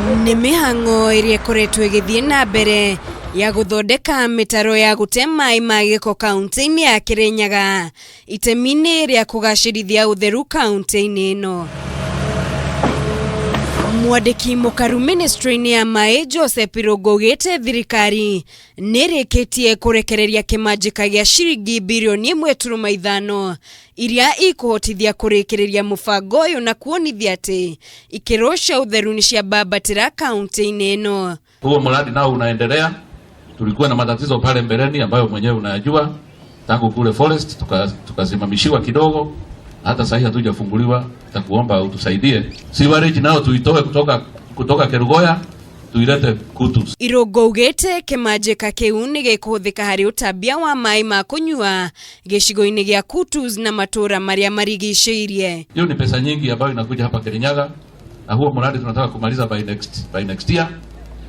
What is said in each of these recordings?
Nĩ mĩhang'o ĩrĩa ĩkoretwo ĩgĩthiĩ na mbere ya gũthondeka mĩtaro ya gũte maĩ ma gĩko kaunti-inĩ ya Kĩrĩnyaga itemi-inĩ rĩa kũgacĩrithia ũtheru kaunti-inĩ ĩno. Mwandĩki mũkaru ministry-inĩ ya maĩ Joseph Irũngũ augĩte thirikari nĩ ĩrĩkĩtie kũrekereria kĩmanjĩka gĩa ciringi birioni 1.5 iria ikũhotithia kũrĩkĩrĩria mũbango ũyũ na kuonithia atĩ ikĩro cia ũtheru nĩ ciambambatĩra kaunti-inĩ ĩno. Huo mradi nao unaendelea. Tulikuwa na matatizo pale mbeleni ambayo mwenyewe unayajua, tangu kule forest tukasimamishiwa kidogo, hata sasa hatujafunguliwa. Takuomba utusaidie sewerage nao tuitoe kutoka Kerugoya tuilete Kutus. Irũngũ augĩte kĩmanjĩka kĩu nĩ gĩkũhũthĩka harĩ ũtambia wa maĩ ma kũnyua gĩcigo-inĩ gĩa Kutus na matũũra marĩa marigicĩirie. Hiyo ni pesa nyingi ambayo inakuja hapa Kirinyaga, na huo mradi tunataka kumaliza by next year,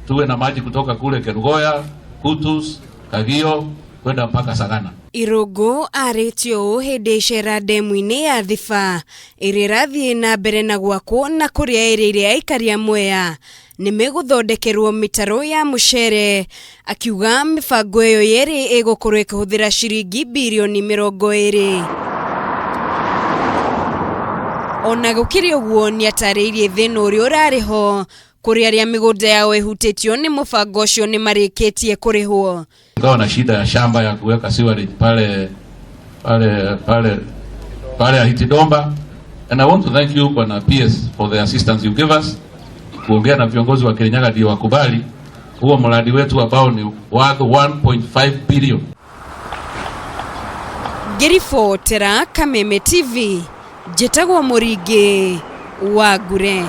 tuwe na maji kutoka kule Kerugoya, Kutus, Kagio kwenda mpaka Sagana. Irũngũ arĩtie ũũ hĩndĩ icera ndemu-inĩ ya Thiba ĩrĩa ĩrathiĩ na mbere na gwakwo na kũrĩa ĩrĩire aikari a Mwea nĩ megũthondekerwo mĩtaro ya mũcere, akiuga mĩbango ĩyo yerĩ ĩgũkorwo ĩkĩhũthĩra ciringi birioni 20. Ona gũkĩrĩ ũguo, nĩatarĩirie thĩna ũrĩa ũrarĩ ho kũrĩ arĩa mĩgũnda yao ĩhutĩtio nĩ mũbango ũcio nĩ marĩkĩtie kũrĩhwo. Tukawa na shida ya shamba ya kuweka sewerage pale Ahitidomba, and I want to thank you, Bwana PS, for the assistance you give us kuongea na viongozi wa Kirinyaga ndio wakubali huo mradi wetu ambao ni worth 1.5 billion. Ngĩribotera Kameme TV, njĩtagwo Mũringĩ wa Ngure.